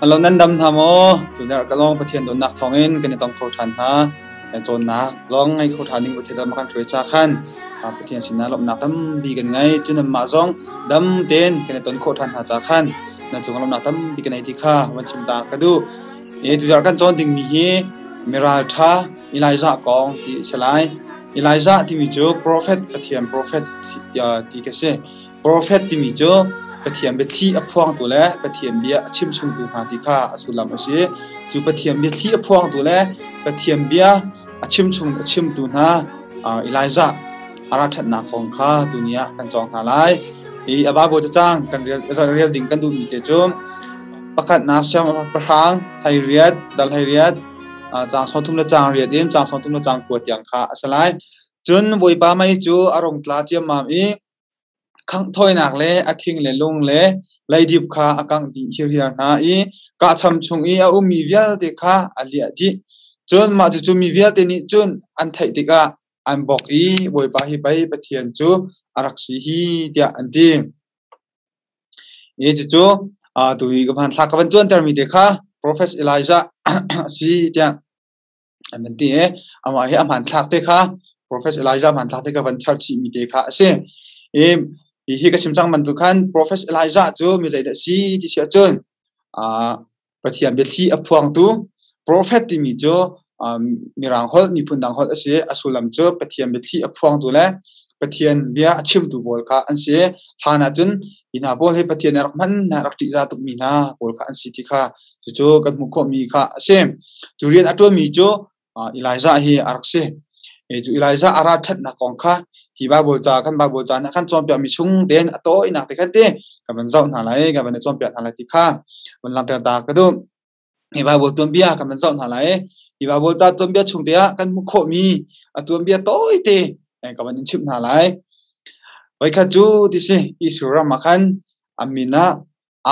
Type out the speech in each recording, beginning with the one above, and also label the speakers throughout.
Speaker 1: Alo nan dam hna maw? Tunarh ka lawng Pathian dawtnak thawngin kan i tong kho ṭhan hna. Kan cawnnak lawng ngei kho ṭhan ding Pathian dawtnak kan hruai ca khan Pathian sinah lawmhnak tampi kan ngei. Cun nanmah zong dam tein kan i ton khawh ṭhan hna ca khan nan cungah lawmhnak tampi kan nei ti kha van chim ta ka duh. Tuzarh kan cawn dingmi hi miral ṭha Elijah kong ti a si lai. Elijah timi cu profet Pathian profet ti ka si. Profet timi cu Pathian biathli a phuangtu le Pathian bia a chimchungtu hna ti kha a sullam a si. Cu Pathian biathli a phuangtu le Pathian bia a chimchung a chimtu hna Elijah a ra ṭhatnak kong kha tuni ah kan cawng hna lai. Hi a Bible cacang kan rel ding kan duhmi te cu pakhatnak siangpahrang 18 dal 18 caang 30 le caang riat in caang 30 le caang 9 tiang kha a si lai. Cun Bawipa mei cu a rung tla ciammam i Khangh thawinak le a thing le lung le leidip kha a kangh dih hirhiar hna i kahcham chung i a ummi vialte kha a liah dih. Cun mah cucu mi vialte nih cun an theih tikah an bawk i Bawipa hi pei Pathian cu a rak si hi tiah an ti. Hi cucu tu i ka hmanthlak ka van cuantermi te kha Profet Elijah a si tiah an van ti i amah hi a hmanthlak te kha Professor Elijah hmanthlak te ka van char chihmi te kha a si. I hi ka chim cang bantuk khan Professor Elijah cu mi zeidah si ti si ahcun Pathian biathli a phuangtu prophet timi cu mirang holh miphun dang holh a si. A sullam cu Pathian biathli a phuangtu le Pathian bia a chimtu pawl kha an si. Hlan ahcun hi hna pawl hi Pathian nih a rak hman hna rak ṭihzah tukmi hna pawl kha an si ti kha cucu kan hmuh khawhmi kha a si. Cu rian a ṭuanmi cu Elijah hi a rak si. Cu Elijah a ralṭhatnak kong kha hi Baibal ca kan Baibal ca nih a kan cawnpiakmi chung tein a tawinak te khan ti kan van zoh hna lai, kan van i cawnpiak hna lai ti kha van langhter ta ka duh. Hi Baibal tuanbia kan van zoh hna lai. Hi Baibal ca tuanbia chung te ah kan hmuh khawhmi a tuanbia tawite ka van in chimh hna lai. Voikhat cu ti si Israel ram ah khan a min ah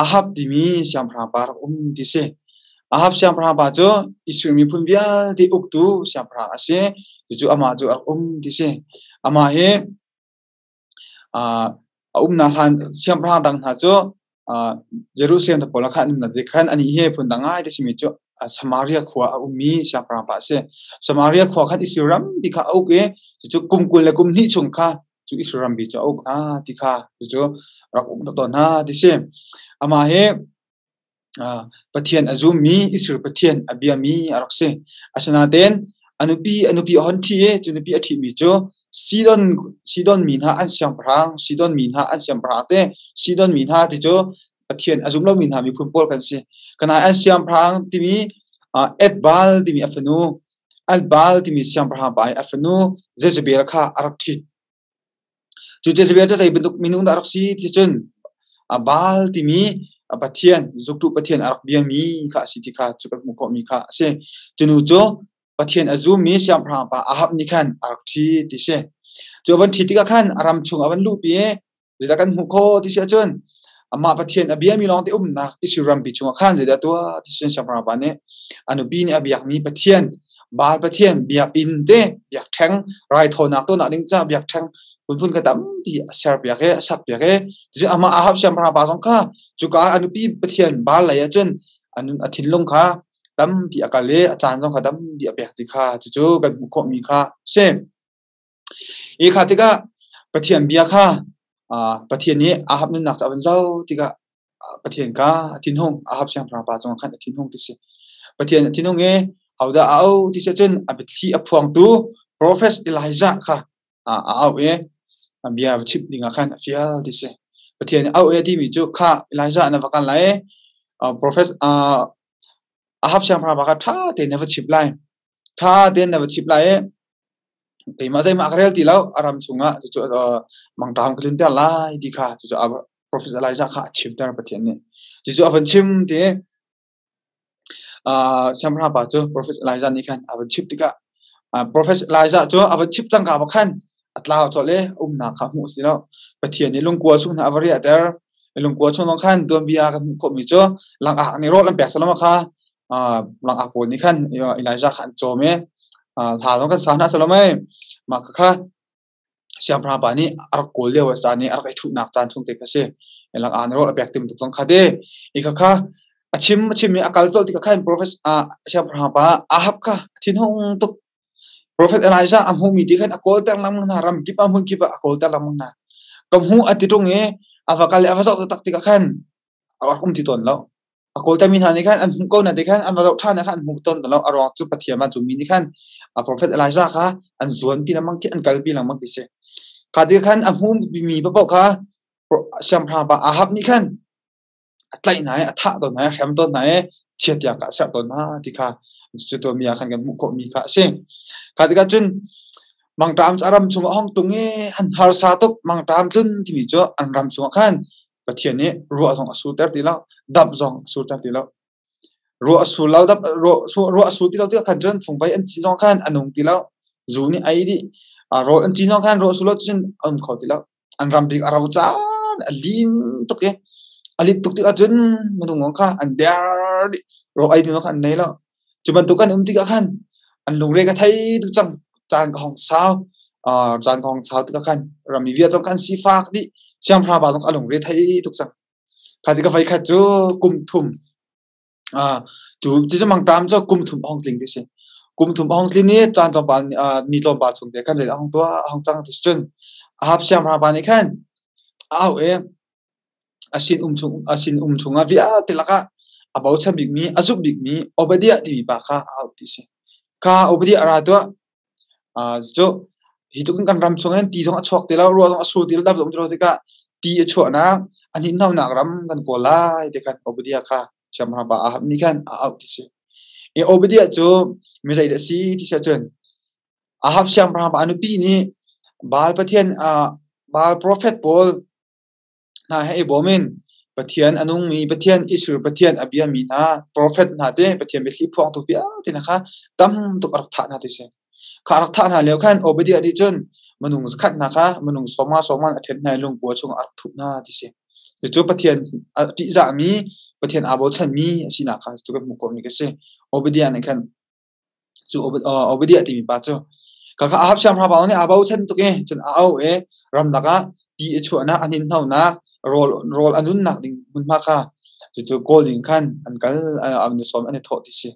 Speaker 1: Ahab timi siangpahrang pa rak um ti si. Ahab siangpahrang pa cu Israel miphun vialte uktu siangpahrang a si. Cucu amah cu a rak um ti si. Amah hi a umnak hlan siangpahrang dang hna cu Jerusalem te pawl ah khan an umnak te khan anih hi phundang ngai te simi cu Samaria khua a ummi siangpahrang pa a si. Samaria khua khan Israel rampi kha a uk i cucu kum 20 le kum hnih chung kha cu Israel rampi cu a uk hna ti kha cucu rak uk tawn hna ti si. Amah hi Pathian a zummi Israel Pathian a biami a rak si. Asinain a nupi a hon ṭhi i cu nupi a ṭhimi cu Sidon mi hna an siangpahrang, Sidon mi hna an siangpahrang te, Sidon mi hna ti cu Pathian a zum lomi hna miphun pawl kan si. Kanai an siangpahrang timi Ethbaal timi a fanu, Ethbaal timi siangpahrang pa i a fanu Jezebel kha a rak ṭhit. Cu Jezebel cu zei bantuk minung dah a rak si ti cun Baal timi pathian, zuktu pathian a rak biami kha a si ti kha cu kan hmuh khawhmi kha a si. Cu nu cu Pathian a zummi siangpahrang pa Ahab nih khan a rak ṭhi ti si. Cu a van ṭhi tikah khan a ram chung a van luhpi i zeidah kan hmuh khawh ti si ahcun amah Pathian a biami lawngte umnak Israel rampi chungah khan zeidah tuah ti si siangpahrang pa nih a nupi nih a biakmi Pathian Baal Pathian biakinn te biakṭheng raithawinak tuahnak ding caah biakṭheng phunphun kha tampi a serpiak i a sakpiak i cucu amah Ahab siangpahrang pa zong kha cuka a nupi Pathian Baal lei ah cun a nun a thinlung kha tampi a kal i a caan zong kha tampi a pek ti kha cucu kan hmuh khawhmi kha a si. Hi kha tikah Pathian bia kha Pathian nih Ahab nunnak cu a van zoh tikah Pathian ka a thinhung Ahab siangpahrang pa cungah khan a thinhung ti si. Pathian a thinhung i hodah a auh ti si ahcun a biathli a phuangtu Profet Elijah kha a auh i bia va chimh dingah khan a fial ti si. Pathian nih auh i a timi cu kha Elijah na va kal lai i Profet Ahab siangpahrang pa kha ṭha tein na va chimh lai. Ṭha tein na va chimh lai i keimah zeihmah ka rel ti lo a ram chungah cucu mangṭam ka tlunter lai ti kha cucu Profet Elijah kha a chimter Pathian nih. Cucu a van chim ti siangpahrang pa cu Profet Elijah nih khan a van chimh tikah Profet Elijah cu a van chimh cangka bak khan a tlau colh i umnak kha hmuh a si lo. Pathian nih lungkua chung hna a va riahter. Lungkua chung zong khan tuanbia kan hmuh khawhmi cu langak nih rawl an pek salam kha langak pawl nih khan Elijah kha an cawm i hla zong kan sa hna salam ei. Mah kha siangpahrang pa nih a rak kawl lio a caan i a rak i thuhnak caan chung te kha si. Langak nih rawl a pek tim tuk zong kha te. I kha kha. A chim a chim i a kal colh tikah khan profet siangpahrang pa Ahab kha a thinhung tuk. Profet Elijah a hmuhmi ti khan a kawlter lengmang hna, ram kip ah hmun kip ah a kawlter lengmang hna. Ka hmuh a ti ṭung i a va kal i a va zoh taktak tikah khan a rak um ti tawn lo. A kawltermi hna nih khan an hmuh ko na ti khan an va zoh ṭhan ah khan an hmu tawn lo. A ruang cu Pathian vancungmi nih khan a profet Elijah kha an zuanpi lengmang khi an kalpi lengmang ti si. Kha ti khan a hmumi paoh kha siangpahrang pa Ahab nih khan a tlaih hna i a thah tawn hna i a hrem tawn hna i chiat tiang kha a serh tawn hna ti kha cucu tuahmi ah khan kan hmuh khawhmi kha a si. Kha tikah cun mangṭam cu a ram chungah a hung tung i an harsa tuk mangṭam tlun timi cu an ram chungah khan Pathian nih ruah zong a surter ti lo, dap zong a surter ti lo. Ruah a sur lo, dap ruah, ruah a sur ti lo tikah khan cun fungvei an cin zong khan a nung ti lo. Zu nih a ei dih. Rawl an cin zong khan ruah a sur lo cun a um kho ti lo. An ram bik a ro caan a lin tuk i a lit tuk tikah cun minung zong kha an der dih. Rawl ei ding zong kha an nei lo. Cu bantuk an um tikah khan an lungre ka thei tuk cang. Caan ka hong sau. Caan ka hong sau tikah khan rammi vialte zong kha an sifak dih. Siangpahrang pa zong a lungre thei tuk cang. Kha ti ka voi khat cu kum thum cu cucu mangṭam cu kum thum a hung tling ti si. Kum thum a hung tlin i caan tlawmpal ni tlawmpal chung te khan zeidah a hung tuah a hung cang ti si cun Ahab siangpahrang pa nih khan a auh i a sinum chung a sinum chungah vialte lakah a bochan bikmi a zumh bikmi Obadiah timi pa kha a auh ti si. Kha Obadiah ra tuah. Cucu hi tluk in kan ram chung hin ti zong a chuak ti lo, ruah zong a sur ti lo, dap zong ti lo tikah ti a chuahnak, a hninhnonak ram kan kawl lai ti khan Obadiah kha siangpahrang pa Ahab nih khan a auh ti si. I Obadiah cu mi zeidah a si ti si ahcun Ahab siangpahrang pa a nupi nih Baal pathian Baal profet pawl hna he i bawm in Pathian a nungmi Pathian Israel Pathian a biami hna profet hna te Pathian biathli phuangtu vialte hna kha tam tuk a rak thah hna ti si. Kha a rak thah hna lio khan Obadiah nih cun minung zakhat hna kha minung sawmnga sawmnga a ṭhen hna i lungkua chungah a rak thuh hna ti si. Cucu Pathian a ṭihzahmi Pathian aa bochanmi a sinak kha cu kan hmuh khawhmi ka si. Obadiah nih khan Cu Obadiah timi pa cu khakha Ahab siangpahrang nih aa bochan tuk i cun a auh i ramlak ah ti a chuahnak a hninhnonak rawl rawl a nunnak ding hmunhma kha cucu kawl ding khan an kal an i sawm an i thawh ti si.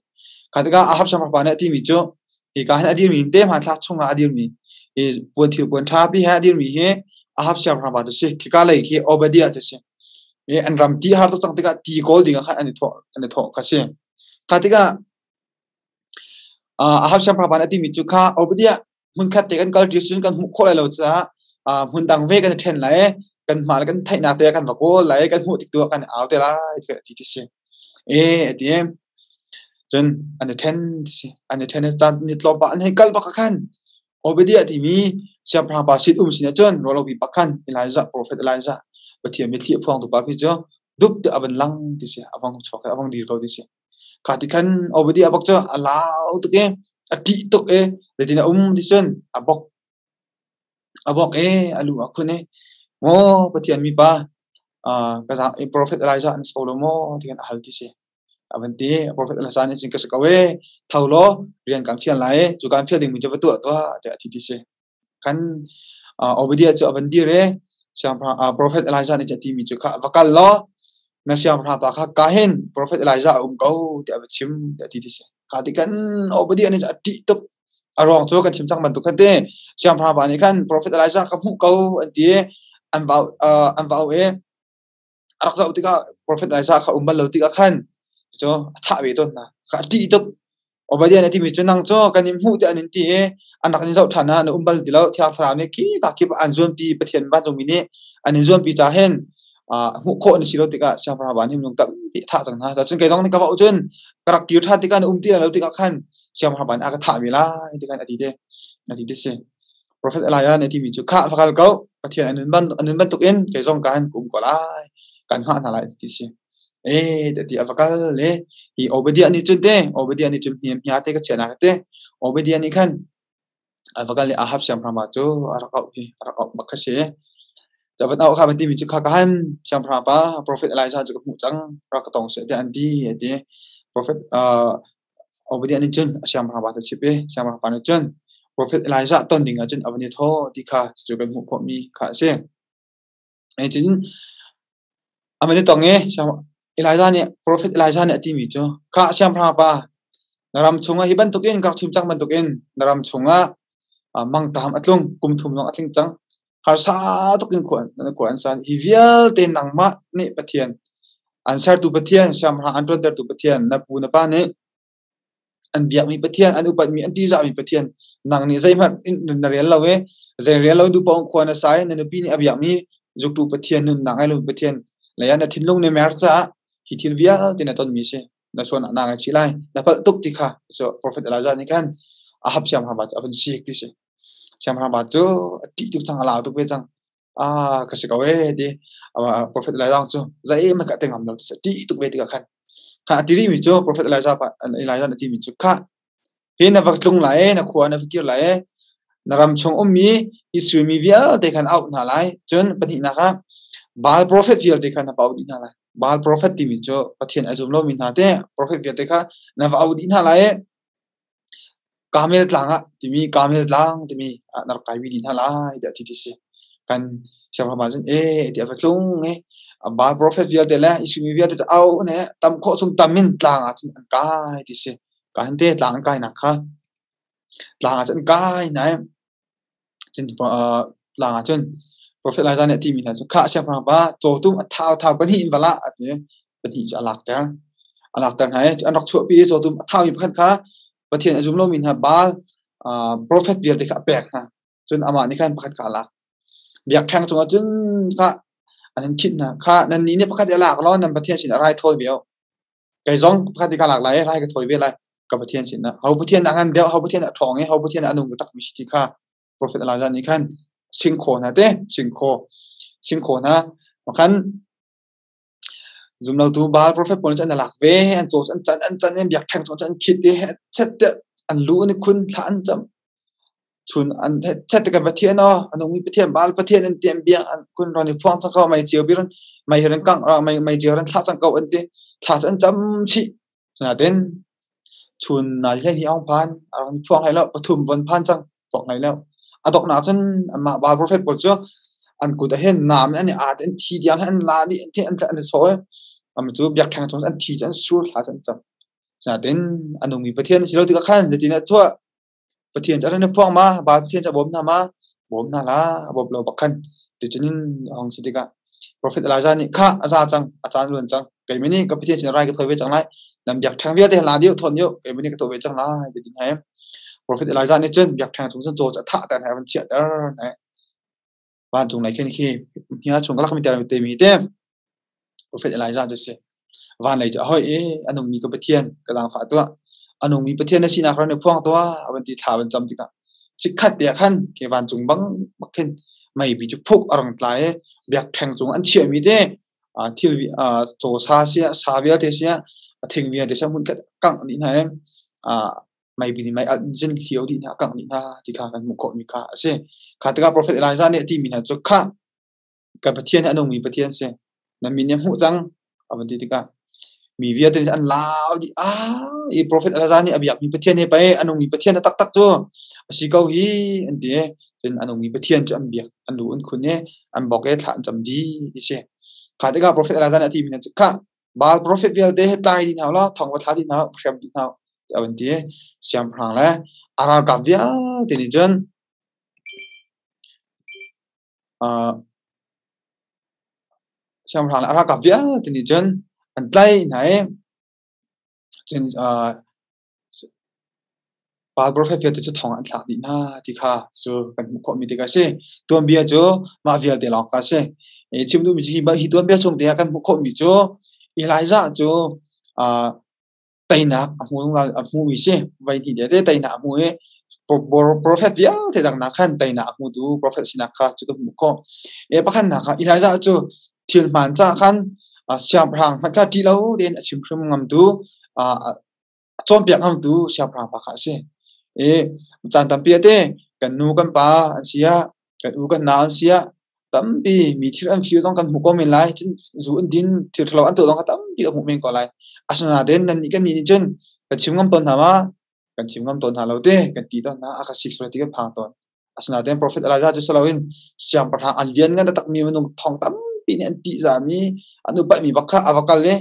Speaker 1: Kha tikah Ahab siangpahrang nih a timi cu hika hin a dirmi te hmanthlak chungah a dirmi hi puan thil puan ṭhapi he a dirmi hi Ahab siangpahrang pa cu si. Khika lei khi Obadiah cu si. I an ram ti har tuk cang tikah ti kawl ding ah khan an i thawh an i thawh kha si. Kha tikah Ahab siangpahrang nih a timi cu kha Obadiah hmunkhat te kan kal ṭi cun kan hmuh khawh lai lo caah hmun dang ve kan i ṭhen lai i kanmah le kan theihnak te ah kan va kawl lai i kan hmuh tik tu ah kan i au te lai tiah a ti ti si. E a ti. Cun an i ṭhen ti si. An i ṭhen i caan ni tlawmpal an hei kal bak ah khan Obadiah timi siangpahrang pa sin um sinah cun ruahlopi bak khan Elijah profet Elijah Pathian mitthli a phuangtu pa khi cu dup tiah a van lang ti si. A vang chuak i a vang dir ko ti si. Kha ti khan Obadiah bak cu a lau tuk i a ṭih tuk i zeitin a um ti cun a bok. A bok i a lu a khun i, Maw Pathian mipa, ka zaang i profet Elijah an so lo maw ti khan a hal ti si. A van ti. Profet Elijah nih cun ka si ko ee, tho law rian kaan fial lai i cu kaan fial dingmi cu va tuah tuah tiah a ti ti si. Khan Obadiah cu a van dir i siangpahrang profet Elijah nih a timi cu kha va kal law na siangpahrang pa kha ka hin profet Elijah a um ko tiah a va chim tiah a ti ti si. Kha ti kan Obadiah nih a ṭih tuk. A ruang cu kan chim cang bantuk khan ti siangpahrang pa nih khan profet Elijah ka hmuh ko an ti i an va an va auh i a rak zoh tikah profet Elijah kha um bal lo tikah khan cu a thah ve tawn hna. Kha a ṭih tuk. Obadiah nih a timi cu nang cu kan in hmuh tiah an in ti i an rak in zoh ṭhan ah na um bal ti lo. Thiang Thlarau nih khi ka kip ah an zuanpi Pathian vancungmi nih an in zuanpi ca hin hmuh khawh na si lo tikah siangpahrang van hi minung tampi a thah cang hna. Cun kei zong nih ka va cun ka rak kir ṭhan tikah na um ti lo tikah khan siangpahrang van a ka thah ve lai ti khan a ti te a ti te si. Profet Elijah nih a timi cu khah va kal ko Pathian a nun bantukin kei zong ka han um ko lai kan hngah hna lai ti si. E ti a va kal le hi Obadiah nih cun te Obadiah nih cun hniam hia te ka chiah nak te Obadiah nih khan a va kal i Ahab siangpahrang pa cu a rak auh hi a rak auh bak kha si. Ca van auh kha van timi cu kha ka han siangpahrang pa Profet Elijah cu ka hmuh cang rak ka tong seh tiah an ti a ti. Profet Obadiah nih cun a siangpahrang pa cu a chimh i siangpahrang pa nih cun Profet Elijah ton ding ah cun a van i thawh ti kha cu kan hmuh khawhmi kha a si. Cun a van i tong i. Elijah nih Profet Elijah nih a timi cu, "Khah siangpahrang pa, na ram chungah hi bantukin ka rak chim cang bantukin na ram chungah mangṭam a tlung, kum thum zong a tling cang. Harsa tuk in khua an san. Hi vialte nangmah nih Pathian, an sertu Pathian, siangpahrang an ṭuantertu Pathian, na pu na pa nih an biakmi Pathian, an upatmi, an ṭihzahmi Pathian, nang nih zeihmanh na rel lo i zei rel lo duh paoh khua na sa i na nupi nih a biakmi zuktu Pathian, nunnak ngei lomi Pathian lei ah na thinlung na mer caah hi thil vialte na tonmi a si. Na sual ah naa ngaihchih lai. Na palh tuk ti kha cu Profet Elijah nih khan Ahab siangpahrang cu a vun sik ti si. Siangpahrang cu a ṭih tuk cang, a lau tuk ve cang. Ah, ka si ko ee ti. Profet Elijah cu zeihmanh ka te ngam lo ti si. Ṭih tuk ve tikah khan Kha a ti rihmi cu Profet Elijah pa Elijah a timi cu khah hi na va tlung lai i na khua na va kir lai i na ram chung ummi Israel mi vialte khan auh hna lai. Cun pahnihnak ah Baal profet vialte kha na va auh dih hna lai. Baal profet timi cu Pathian a zum lomi hna te profet vialte kha na va auh dih hna lai i Karmel tlang ah timi Karmel tlang timi ah na rak kai dih hna lai tiah ti ti si. Kan siangpahrang cun ee tiah va tlung i Baal profet vialte le Israel mi vialte cu au ne tam khawh chung tam in tlang ah cun an kai ti si. Ka hin te tlang an kainak kha tlang ah cun an kai hna i cun tlang ah cun Profet Elijah nih a timi hna cu khah siangpahrang pa cawtum a thau thau pahnih in va lah a ti. Pahnih cu a lakter. A lakter hna i an rak chuahpi i cawtum a thaumi pakhat kha Pathian a zum lomi hna Baal profet vialte kha a pek hna. Cun amah nih khan pakhat kha a lak. Biakṭheng cungah cun kha an in khinh hna. Kha nannih nih pakhat i a lak law nan Pathian sinah rai thawi ve u. Kei zong pakhat i ka lak lai i rai ka thawi ve lai. Ka Pathian sinah. Ho Pathian dah ngan deuh, ho Pathian dah ṭhawng i ho Pathian dah a nung takmi si ti kha Profet Elijah nih khan singkhaw hna te, singkhaw, singkhaw hna. Khan zumlotu Baal profet pawl nih cun an lak ve, an caw cu an can, an can i biakṭheng cung cun an khit i hechet tiah an lu an i khun, thla an cam. Chun an hechet ti kan Pathian aw, a nungmi Pathian, Baal Pathian an ti, an biak, an kun ron i phuang cang ko, mei cio bi ron, mei hi ron kangh, mei, mei cio ron thlah cang ko an ti. Thla cu an cam chih. Sinain chun nai hleihnih a hung phan, a rung phuang hlei lo, pathum von phan cang, phuang hlei lo. A donghnak cun anmah Baal profet pawl cu an kut ah hin nam in an i at, an thi tiang hin an la dih, an thi an an i sawh i am cu biakṭheng cung an thi cu an sur thla cu an cam. Sinain a nungmi Pathian a si lo tikah khan zeitin ah chuah Pathian cu a ran i phuang ma? Baal Pathian cu a bawm hna ma? Bawm hna hlah, a bawm lo bak khan. Ticun in a hung si tikah Profet Elijah nih khah a za cang, a caan a luan cang. Keimah nih ka Pathian sinah rai ka thawi ve cang lai. Nan biakṭheng vialte la dih u, thawn dih u, keimah nih ka tuah ve cang lai ti hna. Profet Elijah nih cun biakṭheng cung cun caw cu a thahter hna, a van chiahter hna. Vancung lei khin khi hia chung ka lak mi ter te mi te Profet Elijah cu si. Van lei cu a hoi i a nungmi ka Pathian ka zaangfah tuah. A nungmi Pathian na sinak ran i phuang tuah a van ti thla van cam tikah chikkhat te ah khan ke vancung bang bak khin meipi cu phuk a rung tla i biakṭheng cung an chiahmi te thil caw sa sia sa vialte sia a thing vialte sia hmun khat kangh dih hna i meipi nih mei alh cun hlio dih hna kangh dih hna ti kha kan hmuh khawhmi kha a si. Kha tikah Profet Elijah nih a timi hna cu khah Kan Pathian hi a nungmi Pathian si. Na min nih a hmuh cang a van ti tikah mi vialte nih an lau dih. Ah, hi Profet Elijah nih a biakmi Pathian hi pei a nungmi Pathian a taktak cu a si ko hi an ti i cun a nungmi Pathian cu an biak, an lu an khun i an bawk i thla an cam dih ti si. Kha tikah Profet Elijah nih a timi hna cu khah Baal profet vialte hi tlai dih hna u law thong va thla dih hna u, hrem dih hna u tiah a van ti i siangpahrang le a ralkap vialte nih cun Siangpahrang le a ralkap vialte nih cun an tlaih hna i cun Baal profet vialte cu thong an thlak dih hna ti kha cu kan hmuh khawhmi tik a si. Tuanbia cu mah vialte lawng kha a si. Chim duhmi cu hi tuanbia chung te ah kan hmuh khawhmi cu Elijah cu teinak a hmu a hmumi si. Voi hnih tete teinak a hmu i profet vialte dang nak khan teinak a hmutu profet sinak kha cu kan hmuh khawh. E pakhatnak kha Elijah cu thil hmaan caah khan siangpahrang hmanh kha ṭih lo tein a chim hrim ngamtu a cawnpiak ngamtu siangpahrang pa kha a si. I caan tampi a te kan nu kan pa an si ah kan u kan nau an si ah tampi mi thil an fir zong kan hmuh ko men lai. Cun zu an din thil ṭhalo an tuah zong kha tampi kan hmuh men ko lai. Asinain nannih kan nih nih cun kan chim ngam tawn hna ma? Kan chim ngam tawn hna lo te, kan ti tawn hna, a ka sik sual ti kan phang tawn. Asinain Profet Elijah cu si loin siangpahrang a lianngan takmi minung thong tampi nih an ṭihzahmi, an upatmi bak kha a va kal i.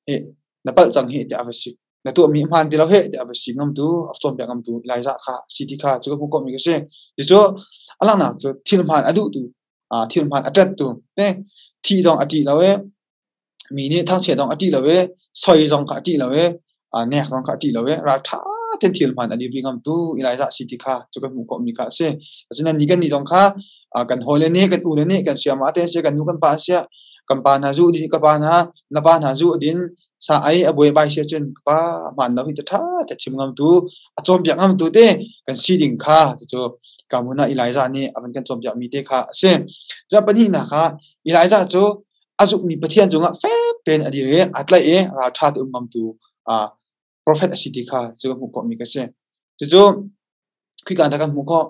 Speaker 1: Hi na palh cang hi tiah a va sik. Na tuahmi hmaan ti lo he tiah a va sik ngamtu, a cawnpiak ngamtu Elijah kha si ti kha cu ka hmuh khawhmi ka si. Cucu a langhnak cu thil hmaan a duhtu, thil hmaan a ṭanhtu, te thih zong a ṭih lo i mi nih thangchiat zong a ṭih lo i soi zong kha a ṭih lo i nek zong kha a ṭih lo i ralṭha tein thil hmaan a dirpi ngamtu Elijah si ti kha cu kan hmuh khawhmi kha a si. Cun nannih kannih zong kha kan hawile nih kan ule nih kan siamah te an si, kan nu kan pa an si, kan pa hna zu din ka pa hna na pa hna zu din sa ai a buai bai sia cun ka pa hmaan lo hi te ṭha te chim ngamtu a cawnpiak ngamtu te kan si ding kha cucu ka hmun ah Elijah nih a van kan cawnpiak mi te kha a si. Cun pahnihnak ah Elijah cu a zumhmi Pathian cungah fek tein a dir i aa tlaih i ralṭha te um ngamtu profet a si ti kha cu ka hmuh khawhmi ka si. Cucu khika dah kan hmuh khawh.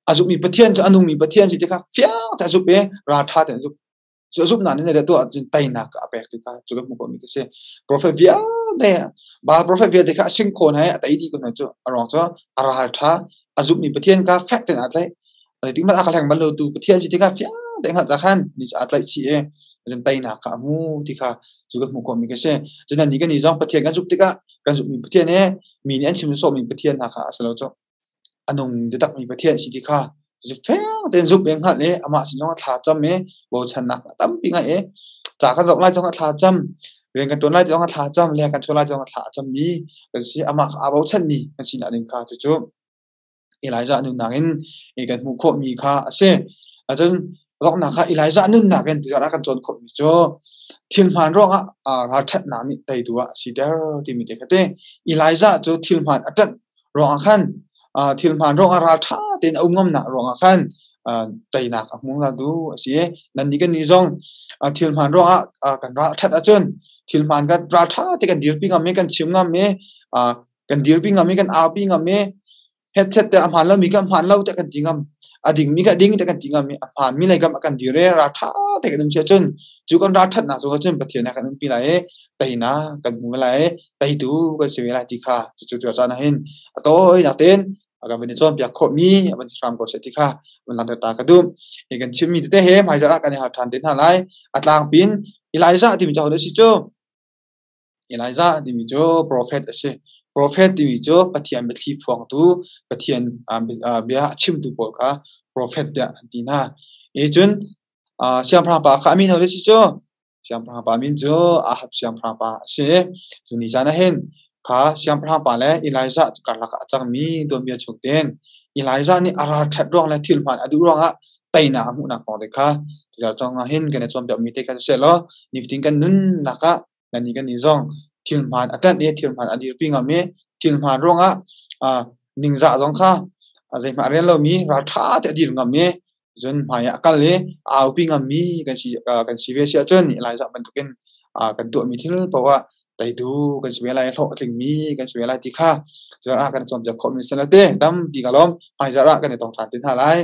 Speaker 1: A zumhmi Pathian cu a nungmi Pathian si ti kha fiang te a zumh i ralṭha tein a zumh. Cu a zumhnak nih tuah ahcun teinak a pek ti kha cu kan hmuh khawhmi ka si. Profet vialte, Baal profet vialte kha a sing khawh hna i a tei dih ko hna cu. A ruang cu a ralṭha, a zumhmi Pathian kha fek tein aa tlaih. Zeitik hmanh a ka hleng bal lo tu Pathian si tikah fiang tein hngalh ta khan ni cu aa tlaih chih i cun teinak kha a hmu ti kha cu kan hmuh khawhmi ka si. Cun nannih kan nih zong Pathian kan zumh tikah kan zumhmi Pathian he mi nih an chim sawhmi Pathian hna kha a si lo cu. A nung takmi Pathian si ti kha cu fiang tein zumh i hngalh i amah sin zongah thla cam i bochannak tampi ngeih i ca kan zoh lai zongah thla cam, rian kan ṭuan lai zongah thla cam, leng kan chuah lai zongah thla a cammi kan si. Amah kha aa bochanmi kan sinak ding kha cucu Elijah nunnak in kan hmuh khawhmi kha a si. Cun donghnak kha Elijah nunnak in tuzarh ah kan cawn khawhmi cu thil hmaan ruangah ralṭhatnak nih teitu ah a siter timi te kha ti. Elijah cu thil hmaan a ṭanh ruangah khan thil hmaan ruangah ralṭha tein a um ngamnak ruangah khan teinak a hmu tu a si. Nannih kan nih zong thil hmaan ruangah kan ral a ṭhat ahcun thil hmaan kan ralṭha te kan dirpi ngam i kan chim ngam i kan dirpi ngam i kan aupi ngam i hetchet te a hmaan lomi kan hmaan lo te kan ti ngam a dingmi ka ding te kan ti ngam i a hmaanmi lei kam a kan dir i ralṭha te kan um si ahcun cu kan ralṭhatnak cu cun Pathian kan umpi lai i teinak kan hmu lai i teitu kan si ve lai ti kha cucu cu caan ah hin a tawinak tein a kan van i cawnpiak khawhmi a van si hram ko seh ti kha van langhter ta ka duh. Hi kan chimmi tete he hmaizarh ah kan i hal ṭhan te hna lai. A tlangpin Elijah timi cu ahodah a si cu? Elijah timi cu profet a si. Profet timi cu Pathian biathli phuangtu, Pathian bia a chimtu pawl kha profet tiah an ti hna. I cun siangpahrang pa kha a min ho si cu? Siangpahrang pa min cu Ahab siangpahrang pa a si. Cu ni caan ah hin kha siangpahrang pa le Elijah cu karlak ah a cangmi tuanbia chung tein Elijah nih a ralṭhat ruang le thil hmaan a duh ruangah teinak a hmuhnak kong te kha tuzarh cang ah hin kan i cawnpiakmi te kha siseh law nifatin kan nunnak ah nannih kan nih zong thil hmaan a ṭanh i thil hmaan a dirpi ngam i thil hmaan ruangah ningzah zong kha zeihmah a rian lomi ralṭha te a dir ngam i cun hmai ah a kal i a aupi ngammi kan si ve si ahcun Elijah bantukin kan tuahmi thil paoh ah teitu kan si ve lai hlawh a tlingmi kan si ve lai ti kha zarh ah kan i cawnpiak khawhmi si lo te tampi ka lawm hmaizarh ah kan i tong ṭhan te hna lai.